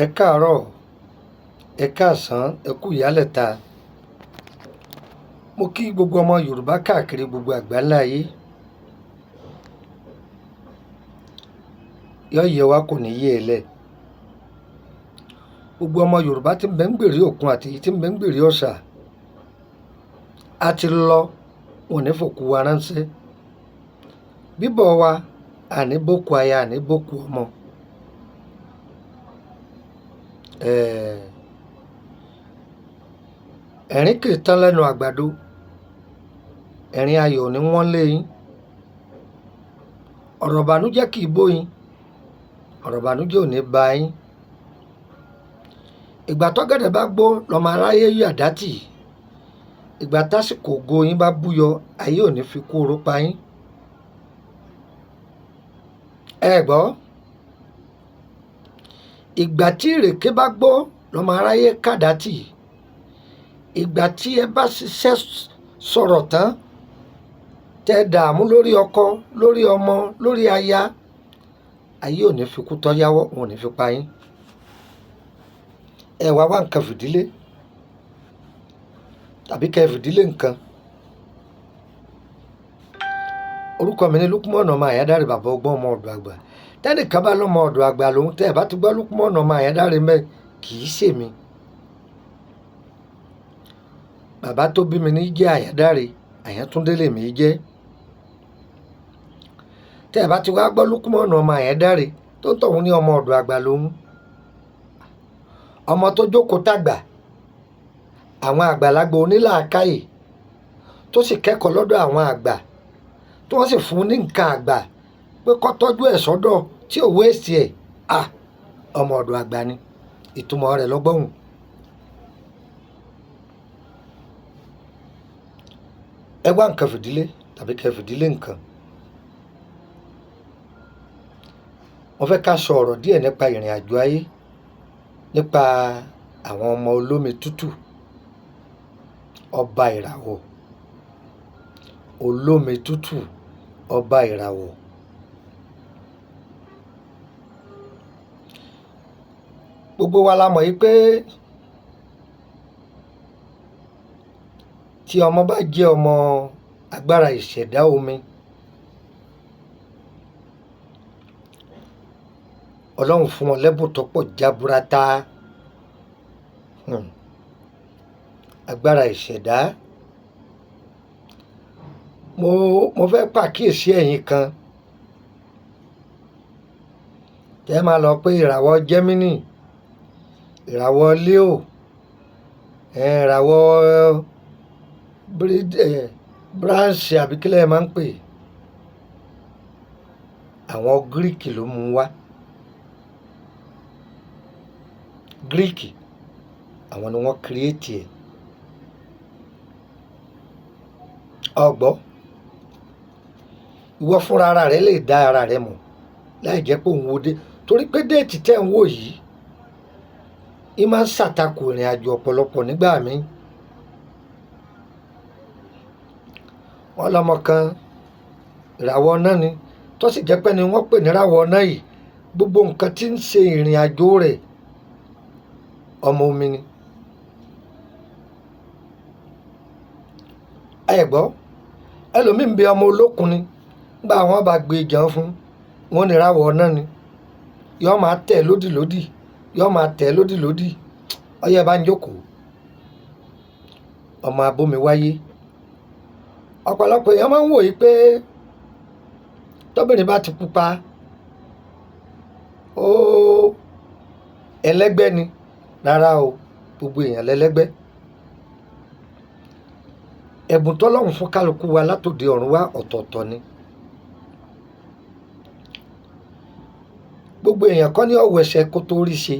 Ẹ káàárọ̀, ẹ káàsán, ẹ kú ìyálẹ̀ta. Mo kí gbogbo ọmọ Yorùbá káàkiri gbogbo àgbáńlá ayé. Yọ́ yẹ wá kò ní yé ẹ lẹ̀. Gbogbo ọmọ Yorùbá tí ń bẹ ń gbèrè òkun àti èyí tí ń bẹ ń gbèrè ọ̀sà. A ti lọ, wọn ò ní fòkú wa ránṣẹ́. Bíbọ̀ wa, àní bókú aya, àní bókú ọmọ. Ẹ̀rín kì í tán lẹ́nu àgbàdo. Ẹ̀rín ayọ̀ ò ní wọ́n lé yín. Ọ̀rọ̀ ìbànújẹ́ kì í bó yín. Ọ̀rọ̀ ìbànújẹ́ ò ní bá yín. Ìgbà tọ́gẹ̀dẹ̀ bá gbó lọmọ aráyé yọ àdá tì. Ìgbà tásìkò ògo yín bá búyọ, ayé ò ní fi kú oró pa yín. Ẹ gbọ́. Ìgbà tí ìrèké bá gbó lọmọ aráyé kàdá tì. Ìgbà tí ẹ bá ṣiṣẹ́ sọ̀rọ̀ tán, tẹ dààmú lórí ọkọ, lórí ọmọ, lórí aya, ayé ò ní fi kú tọ́yáwọ́, wọn ò ní fi pa yín. Ẹ wá wá nǹkan fìdílé tàbí kẹ́ fìdílé nǹkan. Orúkọ mi ni Lúkúmọ̀nù ọmọ Àyádáre, bàbá ọgbọ́n ọmọ ọ̀dọ̀ àgbà. Tẹ́nìkan bá lọ́mọ ọ̀dọ̀ àgbà lòun, tẹ́ ẹ bá ti gbọ́ Lúkúmọ̀nù ọmọ Àyádáre mẹ́, kì í ṣe mi. Bàbá tó bí mi ní jẹ́ Àyádáre, Àyántúndé lèmi jẹ́. Tẹ́ ẹ bá ti wá gbọ́ Lúkúmọ̀nù ọmọ Àyádáre tó ń tọ̀hún ní ọmọ ọ̀dọ̀ àgbà lòun. Ọmọ tó jókòó tàgbà, àwọn àgbàlagbà onílàákàyè tó sì kẹ́kọ̀ọ́ lọ́dọ̀ àwọn àgbà, tí wọ́n sì fún un ní nǹkan àgbà pé kó tọ́jú ẹ̀ sọ́dọ̀ tí ò waste ẹ̀. À, ọmọ ọ̀dọ̀ àgbà ni. Ìtumọ̀ rẹ̀ lọ́gbọ́n. Ẹ wá nǹkan fìdílé tàbí kẹ́ fìdílé nǹkan. Mo fẹ́ ká sọ ọ̀rọ̀ díẹ̀ nípa ìrìnàjò ayé, nípa àwọn ọmọ olómi tútù, ọba ìràwọ̀. Olómi tútù, ọba ìràwọ̀. Gbogbo wa la mọ̀ wípé tí ọmọ bá jẹ́ ọmọ agbára ìṣẹ̀dá omi, Ọlọ́run fún wọn lẹ́bùn tó pọ̀ jaburata. Agbára ìṣẹ̀dá. Mo fẹ́ pàkíyèsí ẹ̀yin kan. Tẹ́ máa lọ pé ìràwọ̀ Gemini, ìràwọ̀ Leo, ìràwọ̀ Branch àbí kí lẹ máa ń pè é. Àwọn Greek ló mú wá. Greek, àwọn ni wọ́n create ẹ̀. Ọ gbọ́. Ìwọ fúnra ara rẹ lè dá ara rẹ mọ̀ láì jẹ́ pé òun wo dé. Torí pé déètì tí ẹ̀ ń wò yìí, í máa ń ṣàtakò ìrìnàjò ọ̀pọ̀lọpọ̀ nígbà mí. Wọ́n lọmọ kan, ìràwọ̀ iná ni, tó sì jẹ́ pé ẹni wọ́n pè ní ìràwọ̀ iná yìí, gbogbo nǹkan tí ń ṣe ìrìnàjò rẹ̀, ọmọ omi ni. Ẹ gbọ́, ẹlòmíì ń bẹ ọmọ olókun ni. Nígbà wọ́n bá gbé jẹun fún, wọ́n ní ìràwọ̀ iná ni. Yọ́ máa tẹ̀ lódìlódì, yọ́ máa tẹ̀ lódìlódì. Ọyẹ́ bá ń jókòó. Ọmọ abómi wáyé. Ọ̀pọ̀lọpọ̀ èèyàn máa ń wò wípé tóbìnrin bá ti pupa, ó ẹlẹ́gbẹ́ ni. Rárá o, gbogbo èèyàn lẹ́lẹ́gbẹ́. Ẹ̀bùn tó Ọlọ́run fún kálukú wa látòde ọ̀run wá ọ̀tọ̀ọ̀tọ̀ ni. Gbogbo èèyàn kọ́ ni ó wẹṣẹ kó tó rí ṣe.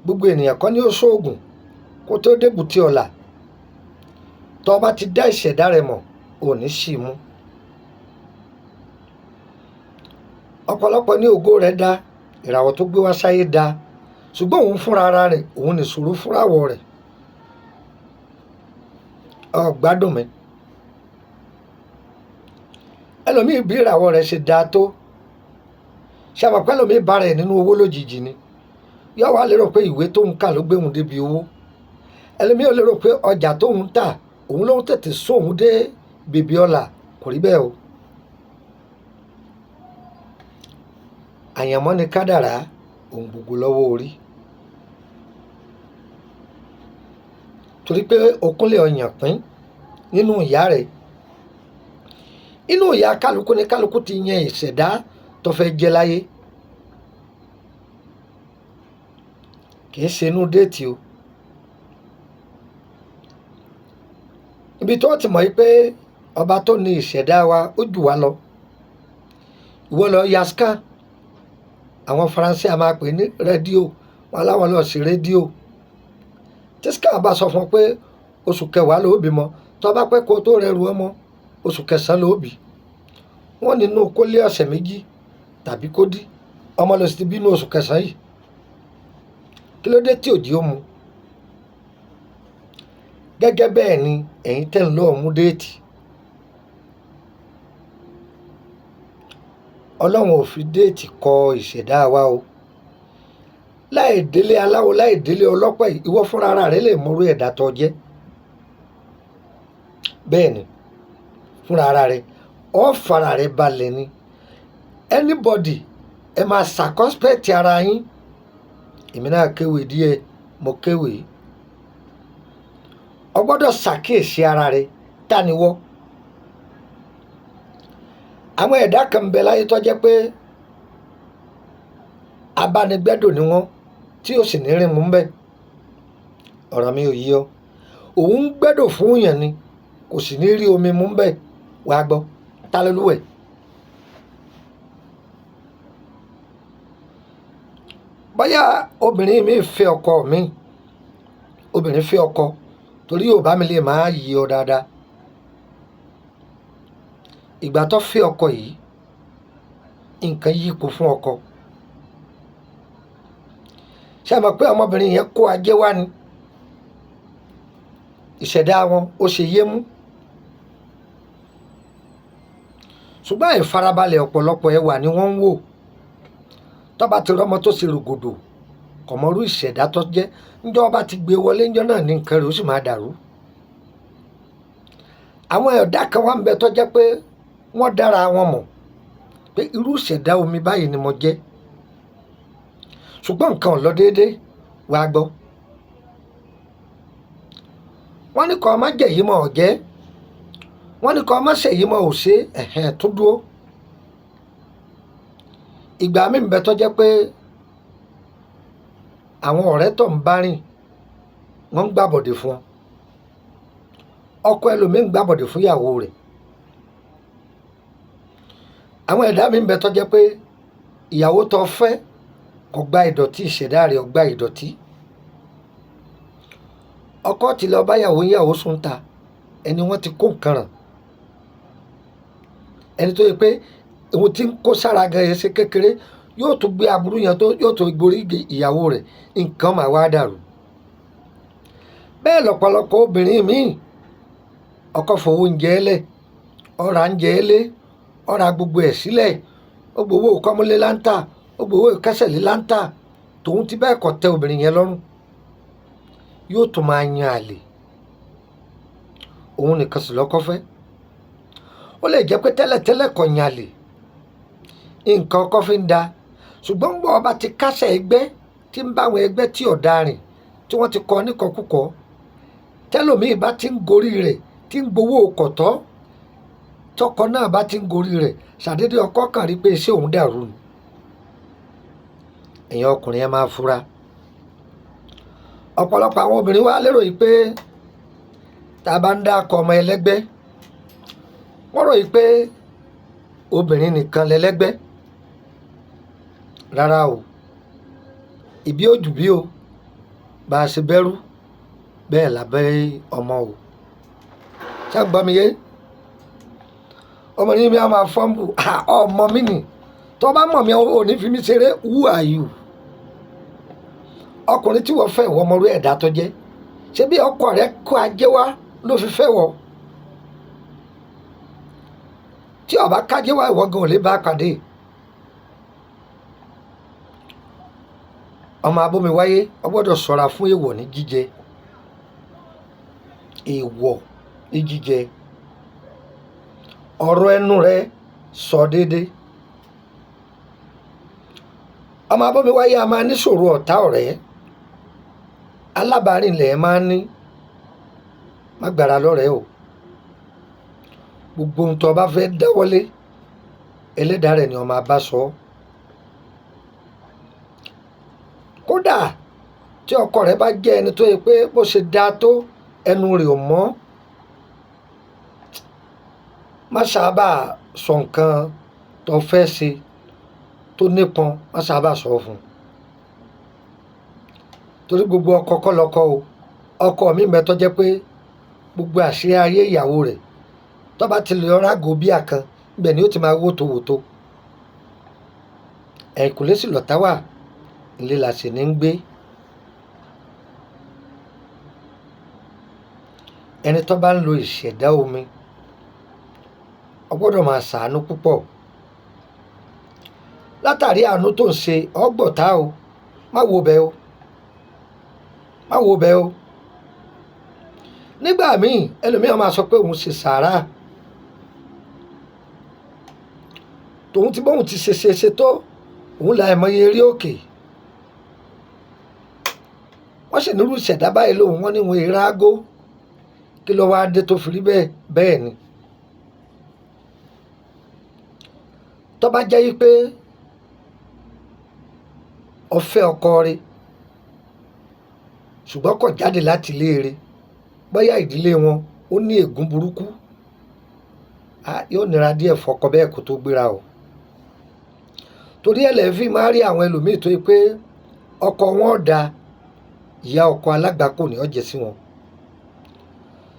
Gbogbo ènìyàn kọ́ ni ó ṣoògùn kó tó débùté ọlá. Tó bá ti dá ìṣẹ̀dá rẹ mọ̀, ò ní ṣì mú. Ọ̀pọ̀lọpọ̀ ní ògo rẹ̀ dá, ìràwọ̀ tó gbé wá sáyé dá, ṣùgbọ́n òun fúnra ara rẹ̀, òun ní ìṣòro fúnrawọ̀ rẹ̀. Ọ gbádùn mi. Ẹlòmíì bí ìràwọ̀ rẹ̀ ṣe dá tó, Ṣé a mọ̀ pé ẹlòmíì bá rẹ̀ nínú owó lójijì ni? Yóò wá lérò pé ìwé tóun kà ló gbé òun débi owó. Ẹlòmíì ò lérò pé ọjà tóun tà òun ló ń tètè sóun dé bèbè ọlà. Kò rí bẹ́ẹ̀ o. Àyànmọ́ ni kádàrá, ohun gbogbo lọ́wọ́ orí. Torí pé okúnlẹ̀ ọyàn pín nínú ìyá rẹ̀. Inú ìyá kálukú ni kálukú ti yan ìṣẹ̀dá tó fẹ́ jẹ́ láyé. Kì í ṣe inú déètì o. Ibi tó ti mọ̀ pé ọba tó ní ìṣẹ̀dá wa ó jù wá lọ. Ìwọ lọ ya scan. Àwọn Faransé a máa pè ní rédíò. Wọn aláwọ̀ lọ sí rédíò. Tí scan bá sọ fún ọ pé oṣù kẹwàá ló bímọ, tó bá pẹ́ kó tó rẹrù ọmọ, oṣù kẹsàn-án ló bí. Wọ́n nínú kó lé ọ̀sẹ̀ méjì tàbí kó dí. Ọmọ lọ sí ti bínú oṣù kẹsàn-án yìí. Kí ló dé tí òjì ó mu? Gẹ́gẹ́ bẹ́ẹ̀ ni ẹ̀yin tẹ́ ń lọ mú déètì. Ọlọ́run ò fi déètì kọ ìṣẹ̀dá wa o. Láì délé aláwo, láì délé ọlọ́pàá, ìwọ fúnra ara rẹ lè mọrú ẹ̀dá tó jẹ́. Bẹ́ẹ̀ ni, fúnra ara rẹ, ó fara rẹ balẹ̀ ni. Anybody, ẹ máa circumspect ara yín. Èmi náà kéwì díẹ̀, mo kéwì. O gbọ́dọ̀ ṣàkíyèsí ara rẹ, ta ni wọ́? Àwọn ẹ̀dá kan ń bẹ láyé tó jẹ́ pé abánigbẹ́dò ni wọ́n tí ó sì ní rìn mú bẹ́ẹ̀. Ọ̀rọ̀ mi ò yé ọ. Òun ń gbẹ́dò fún èèyàn ni, kò sì ní rí omi mú bẹ́ẹ̀. Wàá gbọ́, ta ló lúwẹ̀ẹ́? Bóyá obìnrin mi fẹ́ ọkọ mi, obìnrin fẹ́ ọkọ, torí Yorùbá mi lè máa yé ọ dáadáa. Ìgbà tó fẹ́ ọkọ yìí, nǹkan yípo fún ọkọ. Ṣé ẹ mọ̀ pé ọmọbìnrin yẹn kó ajé wá ni? Ìṣẹ̀dá wọn ó ṣe yé mú. Ṣùgbọ́n àìfarabalẹ̀ ọ̀pọ̀lọpọ̀ ẹwà ni wọ́n ń wò. Tó bá ti rọ́mọ tó ṣe rògòdò, kò mọrú ìṣẹ̀dá tó jẹ́. Ǹjọ́ bá ti gbé wọlé ńjọ́ náà ní nǹkan rẹ̀ ó sì máa dàrú. Àwọn ẹ̀dá kan wà ń bẹ tó jẹ́ pé wọ́n dára wọn mọ̀ pé irú ìṣẹ̀dá omi báyìí ni mo jẹ́. Ṣùgbọ́n nǹkan ò lọ déédé, wàá gbọ́. Wọ́n ní kó má jẹ èyí mọ́ ò jẹ́. Wọ́n ní kó má ṣe èyí mọ́ ò ṣe, ẹ̀hẹ̀n tó dúró. Ìgbà mí ń bẹ tó jẹ́ pé àwọn ọ̀rẹ́ tó ń bá rìn, wọ́n ń gbàbọ̀dè fún ọ. Ọkọ ẹlòmíì ń gbàbọ̀dè fún ìyàwó rẹ̀. Àwọn ẹ̀dá mi ń bẹ tó jẹ́ pé ìyàwó tó fẹ́ kò gba ìdọ̀tí ìṣẹ̀dá rẹ̀, ò gba ìdọ̀tí. Ọkọ ti lọ bá ìyàwó, ìyàwó sùn ta, ẹni wọ́n ti kó nǹkan ràn. Ẹni tó yẹ pé ohun tí ń kó sára gan ẹ ṣe kékeré, yóò tún gbé aburú yẹn tó, yóò tún gborí ìyàwó rẹ̀, nǹkan máa wá dàrú. Bẹ́ẹ̀ lọ́pọ̀lọpọ̀ obìnrin míì, ọkọ fowó oúnjẹ lẹ̀, ọ̀rá ń jẹ lé, ọ̀rá gbogbo ẹ̀ sílẹ̀, ó gbowó kọ́múlé láńtà, ó gbowó kẹ́sẹ̀lé láńtà, tòun ti bẹ́ẹ̀ kọ́ tẹ obìnrin yẹn lọ́rùn. Yóò tún máa yan àlè. Òun nìkan sì lọ́kọ fẹ́. Ó lè jẹ́ pé tẹ́lẹ̀tẹ́lẹ̀ kò yan àlè. Nǹkan ọkọ fi ń da. Ṣùgbọ́n bí ọba ti kásẹ̀ ẹgbẹ́ tí ń bá àwọn ẹgbẹ́ tí ò dáa rìn, tí wọ́n ti kọ níkọkúkọ, tẹ́lòmíì bá ti ń gorí rẹ̀, tí ń gbowó kọ̀tọ́, tọkọ náà bá ti ń gorí rẹ̀, ṣàdédé ọkọ kan rí pé iṣẹ́ òun dàrú ni. Ẹ̀yin ọkùnrin ẹ máa fura. Ọ̀pọ̀lọpọ̀ àwọn obìnrin wá lérò yìí pé tá a bá ń dákọ ọmọ ẹlẹ́gbẹ́, wọ́n rò yìí pé obìnrin nìkan lẹlẹ́gbẹ́. Rárá o. Ìbí ó jù bí o. Bá a ṣe bẹ́rú, bẹ́ẹ̀ la bẹ́ ọmọ o. Ṣé ẹ gbọ́ mi yé? Ọmọ ní mi a máa fọ́nbù. Ọmọ mi nì. Tó bá mọ̀ mí, o ò ní fi mí ṣeré. Who are you? Ọkùnrin tí wọ́n fẹ́ ìwọ ọmọrú ẹ̀dá tó jẹ́. Ṣé bí ọkọ rẹ kó ajé wá ló fi fẹ́ wọ? Tí ó bá kájé wá, ìwọ gan ò lè bá pàdé. Ọmọ abómiwáyé, o gbọ́dọ̀ ṣọ́ra fún èèwọ̀ ní jíjẹ. Èèwọ̀ ní jíjẹ. Ọ̀rọ̀ ẹnu rẹ sọ déédé. Ọmọ abómiwáyé a máa níṣòro ọ̀tá ọ̀rẹ́. Alábàárìn lẹ̀ máa ń ní. Má gbára lọ́rẹ̀ẹ́ o. Gbogbo ohun tó o bá fẹ́ dáwọ́lé, ẹlẹ́dàá rẹ̀ ni o máa bá sọ. Kódà tí ọkọ rẹ bá jẹ́ ẹni tó yẹ pé bó ṣe dáa tó ẹnu rẹ̀ ò mọ́, má sábà sọ nǹkan tó fẹ́ ṣe tó nípọn, má sábà sọ fún un. Torí gbogbo ọkọ kọ́ lọkọ o. Ọkọ mi ń bẹ tó jẹ́ pé gbogbo àṣírí ayé ìyàwó rẹ̀ tó bá ti lè rágò bíà kan, ibẹ̀ ni ó ti máa wótowòto. Ẹ̀yìnkùlé sì lọ̀tá wà, ilé la sì ní ń gbé. Ẹni tó bá ń lo ìṣẹ̀dá omi, ó gbọ́dọ̀ máa ṣàánú púpọ̀. Látàrí àánú tó ń ṣe, ó gbọ̀tá o. Má wo bẹ́ o. Má wo bẹ́ o. Nígbà míì, ẹlòmíràn máa sọ pé òun ṣe sàárà. Tòun tí bóun ti ṣe ṣe ṣe tó, òun la àìmọye eré òkè. Wọ́n sì nírú ìṣẹ̀dá báyìí lóhùn, wọ́n ní wọn è rágó. Kí ló wá dé tó fi rí bẹ́ẹ̀? Bẹ́ẹ̀ ni. Tó bá jẹ́ wípé o fẹ́ ọkọ rẹ, ṣùgbọ́n kò jáde láti ilé rẹ, bóyá ìdílé wọn ó ní ègún burúkú, yóò nira díẹ̀ fọkọ bẹ́ẹ̀ kó tó gbéra o. Torí ẹ lẹ̀ fi máa rí àwọn ẹlòmíì tó yẹ pé ọkọ wọn ò da, ìyá ọkọ alágbàkó ni ó jẹ́ sí wọn.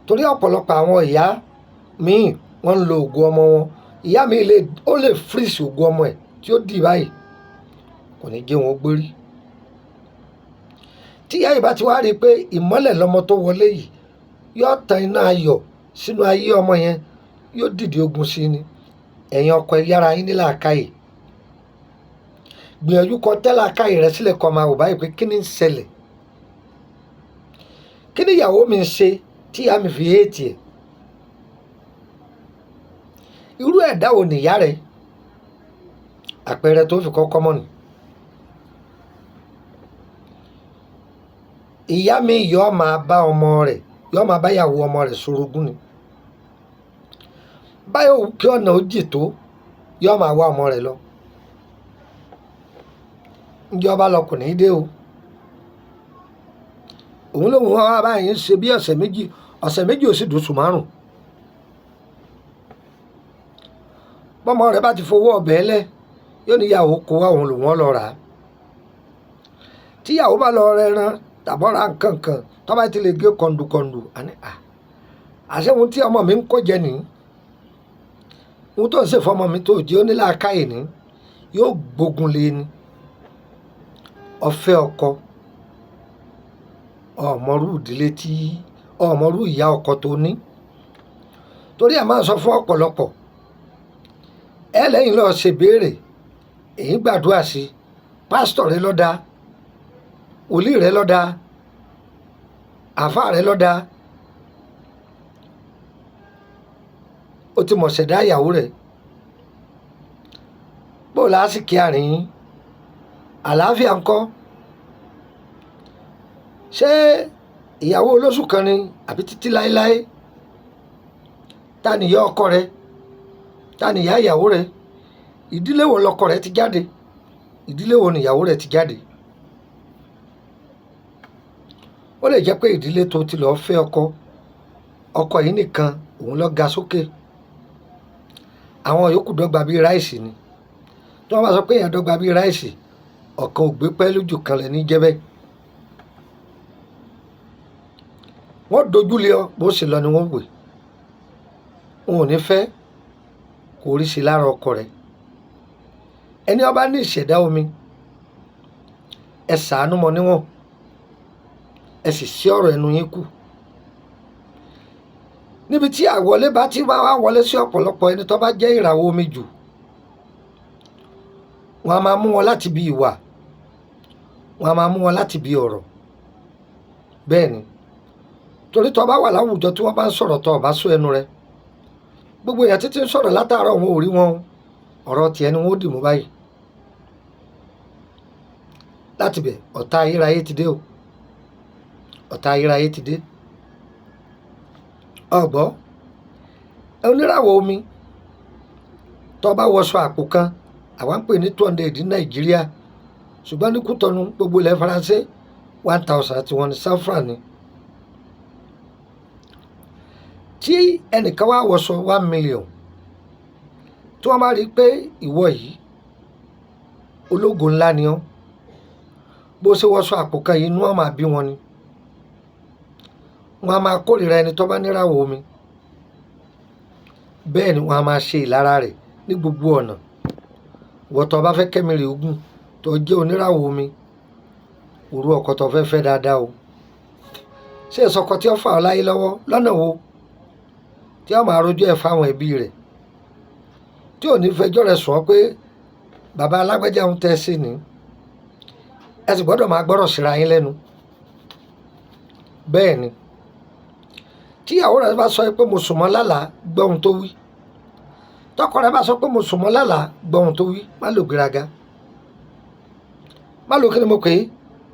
Torí ọ̀pọ̀lọpọ̀ àwọn ìyá míì wọ́n ń lo ògo ọmọ wọn. Ìyá mi lè, ó lè freeze ògo ọmọ ẹ̀ tí ó dì báyìí, kò ní jẹ́ wọn ó gbérí. Tí ìyá yìí bá ti wá rí pé ìmọ́lẹ̀ lọmọ tó wọlé yìí yóò tan iná ayọ̀ sínú ayé ọmọ yẹn, yóò dìde ogun sí ni. Ẹ̀yin ọkọ ẹ yára yín ní làákàyè. Gbìyànjú kọ tẹ́ làákàyè rẹ sílẹ̀ kó máa wò báyìí pé kí ni ń ṣẹlẹ̀? Kí ni ìyàwó mi ń ṣe tí ìyá mi fi hate ẹ̀? Irú ẹ̀dá wo ni ìyá rẹ? Àpẹẹrẹ tó fi kọ́kọ́ mọ̀ ni. Ìyá mi yóò máa bá ọmọ rẹ̀, yóò máa bá ìyàwó ọmọ rẹ̀ sorogún ni. Báyọ̀ kí ọ̀nà ó jì tó, yóò máa wá ọmọ rẹ̀ lọ. Ǹjẹ́ ọba lọ kò ní dé o. Òun lóhùn wá báyìí ń ṣe bí ọ̀sẹ̀ méjì, ọ̀sẹ̀ méjì ó sì dùn márùn-ún. Bọ́mọ rẹ̀ bá ti fowó ọbẹ̀ lẹ̀, yóò ní ìyàwó kó wá òun lòun ó lọ rà á. Tí ìyàwó bá lọ rẹran tàbí ra nǹkan kan, tó bá ti lè gé kọ̀ǹdùkọ̀ǹdù, àní à, àṣé ohun tí ọmọ mi ń kó jẹ nìyí. Ohun tó ń ṣe fún ọmọ mi tó jẹ́ ó ní làákàyè ni, yóò gbógun lé ni. Ọ̀fẹ́ ọkọ, ọmọrú ìdílé tí, ọmọrú ìyá ọkọ tó ní. Torí ẹ máa ń sọ fún ọ̀pọ̀lọpọ̀. Ẹ lẹ́yìn lọ ṣe ìbéèrè, èyí gbàdúrà sí, pásítọ̀ rẹ ló dá, wòlíì rẹ ló dá, àlfáà rẹ ló dá. Ó ti mọ̀ ṣẹ̀dá ìyàwó rẹ̀. Bó lásìkí àárín yín, àlàáfíà ńkọ́? Ṣé ìyàwó olóṣù kan ni àbí títí láéláé? Ta ni ìyá ọkọ rẹ? Ta ni ìyá ìyàwó rẹ? Ìdílé wo lọkọ rẹ ti jáde? Ìdílé wo ni ìyàwó rẹ ti jáde? Ó lè jẹ́ pé ìdílé tó ti lọ fẹ́ ọkọ, ọkọ yìí nìkan òun ló ga sókè. Àwọn yòókù dọ́gba bí ráìsì ni. Tí wọ́n bá sọ pé èèyàn dọ́gba bí ráìsì, ọ̀kan ò gbé pẹ́lú jù kan lẹ̀ ní jẹ́bẹ́. Wọ́n dojú lé ọ, bó ṣe lọ ni wọ́n wè. Wọn ò ní fẹ́ kó rí sí lára ọkọ rẹ̀. Ẹni ó bá ní ìṣẹ̀dá omi, ẹ ṣàánú mọ níwọ̀n, ẹ sì ṣí ọ̀rọ̀ ẹnu yín kù. Níbi tí àwọlé bá ti máa wọlé sí ọ̀pọ̀lọpọ̀ ẹni tó bá jẹ́ ìràwọ̀ omi jù, wọ́n á máa mú wọn láti ibi ìwà. Wọn a máa mú wọn láti bí ọ̀rọ̀. Bẹ́ẹ̀ ni, torí tó bá wà láwùjọ tí wọ́n bá ń sọ̀rọ̀, tó o bá sọ ẹnu rẹ, gbogbo èèyàn títí ń sọ̀rọ̀ látàárọ̀, wọn ò rí wọn o. Ọ̀rọ̀ tiẹ̀ ni wọ́n ó dì mú báyìí. Láti bẹ̀, ọ̀tá ayérayé ti dé o, ọ̀tá ayérayé ti dé. Ọ̀gbọ́ oníràwọ̀ omi, tó bá wọṣọ àpò kan, àwa ń pè ní 200 ní Nàìjíríà, ṣùgbọ́n ní Kútọ́nù, gbogbo ilẹ̀ Faransé, 1,000 tí wọ́n ní safran ni. Tí ẹnìkan wá wọṣọ 1 million, tí wọ́n bá rí i pé ìwọ yìí ológo ńlá ni ọ́, bó ṣe wọṣọ àpò kan yìí, inú wọn máa bí wọn ni. Wọn a máa kórìíra ẹni tó bá níràwọ̀ omi. Bẹ́ẹ̀ ni wọ́n a máa ṣe ìlara rẹ̀ ní gbogbo ọ̀nà. Ìwọ tó bá fẹ́ kẹ́mi rè ogun tó jẹ́ oníràwọ̀ omi, òru ọkọ tó fẹ́ fẹ́ dáadáa o. Ṣé ìsọkọ tí ó fà ọ́ láyé lọ́wọ́ lọ́nà wo, tí ó máa rojú ẹ̀ fáwọn ẹbí rẹ̀, tí ò ní fẹjọ́ rẹ̀ sùn ọ́ pé bàbá alágbájá ń tẹ́ sí ni? Ẹ sì gbọ́dọ̀ máa gbọ́rọ̀ síra yín lẹ́nu. Bẹ́ẹ̀ ni, tíyàwó rẹ̀ bá sọ pé mo sùn mọ́ lálàá, gbọ́ ohun tó wí. Tọkọ rẹ̀ bá sọ pé mo sùn mọ́ lálàá, gbọ́ ohun tó wí. Má lò gbéraga, má lò, kí ni mo pè é,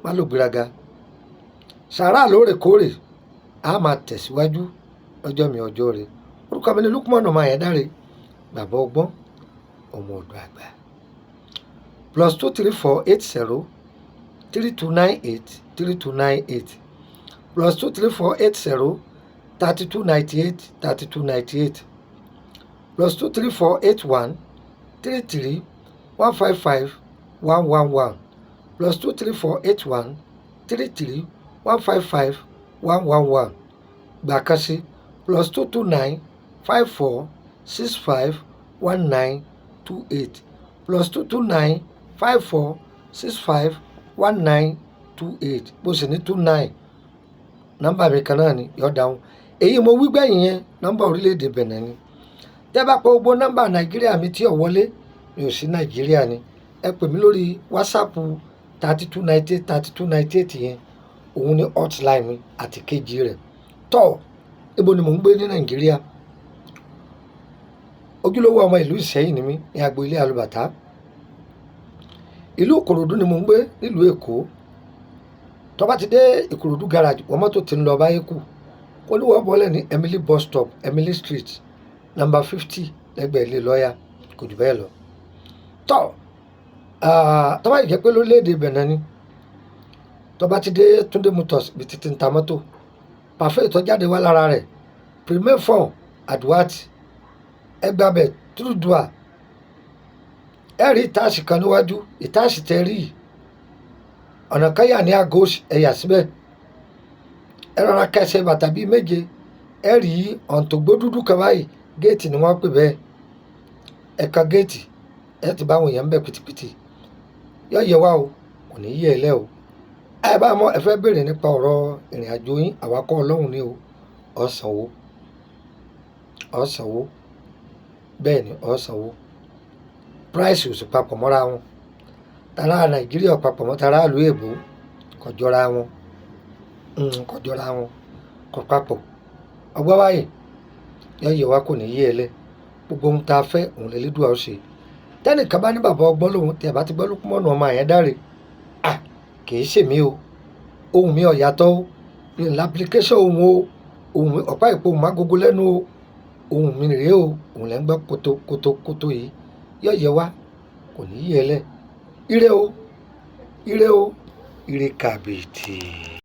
má lò gbéraga. Sàrà lóòrèkóòrè. A máa tẹ̀síwájú lọ́jọ́ mi ọjọ́ rẹ̀. Orúkọ mi ni Lukman ọmọ Àyàndáre, bàbá ọgbọ́n, ọmọ ọ̀dọ̀ àgbà. +234 80 3298 3298, +234 80 3298 3298, +234 81 33 155 111, +234 81 33 155 111. Gbà kan sí: +229 54 65 19 28, +229 54 65 19 28. Bó sì ní 29, nọ́mbà mi kan náà ni yóò dáhùn. Èyí mo wí gbẹ̀yìn yẹn, nọ́mbà orílẹ̀-èdè Benin ni. Tẹ́ bá pọ̀ gbogbo nọ́mbà Nàìjíríà mi tí ò wọlé, mi ò sí Nàìjíríà ni. Ẹ pè mí lórí WhatsApp 3298 3298 yẹn, òun ni hotline mi àti kejì rẹ̀. Tọ́ ibo ni mò ń gbé ní Nàìjíríà? Ojúlówó ọmọ ìlú Ìsẹ́yìn ni mí, ní agbo ilé Alùbàtà. Ìlú Ìkòròdú ni mò ń gbé nílùú Èkó. Tó bá ti dé Ìkòròdú garage, wọ́n mọ́tò tí ń lọ báyìí kù olúwọ́ bọ́lẹ̀ ní Emily bus stop, Emily Street, number 50, lẹ́gbẹ̀ẹ́ ilé lọ́ọ̀yà. Kò jù bẹ́ẹ̀ lọ. Tọ́ tó bá jẹ́ pé lórílẹ̀‐èdè Benin ni, tó bá ti dé Túndé Motors, ibi títí ń ta mọ́tò pàfẹ́ ìtọ́jáde wá lára rẹ̀, premier fond aduat, ẹgbàbẹ̀ túdùà, ẹ rí ìtaàsì kan níwájú ìtaàsì tẹ rí yìí, ọ̀nà kan yà ní àgọ́, ẹ̀yà síbẹ̀. Ẹ rọra kẹsẹ̀ bàtà bíi 7, ẹ rí ọ̀ǹtògbó dúdú kan báyìí, géètì ni wọ́n pè bẹ́ẹ̀. Ẹ̀ka géètì, ẹ ti bá àwọn èèyàn ń bẹ̀ pìtìpìtì. Yóò yẹ wá o, kò ní yẹ ẹ lẹ́ o. Ẹ bá mọ ẹ fẹ́ béèrè nípa ọ̀rọ̀ ìrìn àjò yín, àwa kọ́ Ọlọ́run ni o. Ọ̀ sanwó, ọ̀ sanwó. Bẹ́ẹ̀ ni, ọ̀ sanwó. Price ò sì papọ̀ mọ́ra wọn. Tara Nàìjíríà ò papọ̀ mọ́ tara ìlú èbó, kò jọra wọn, kò jọra wọn, kò papọ̀. Ọgbọ́n báyìí yóò yẹ wá, kò ní yé ẹ lẹ́. Gbogbo ohun tá a fẹ́, òun lè lédùá ó ṣe. Tẹ́nìkan bá ní bàbá ọgbọ́n lòun, tí ẹ bá ti gbọ́ Lukman ọmọ Àyàndáre, à kì í ṣèmi o. Ohun mi ò yàtọ̀ o, mi ò ní application ohun o. Ohun mi ọ̀pá ìpò mágogo lẹ́nu o. Ohun mi rèé o, òun lẹ́ ń gbọ́ kótó kótó kótó yìí. Yóò yẹ wá, kò ní yé ẹ lẹ́. Ire o, ire o, ire kàbìtì.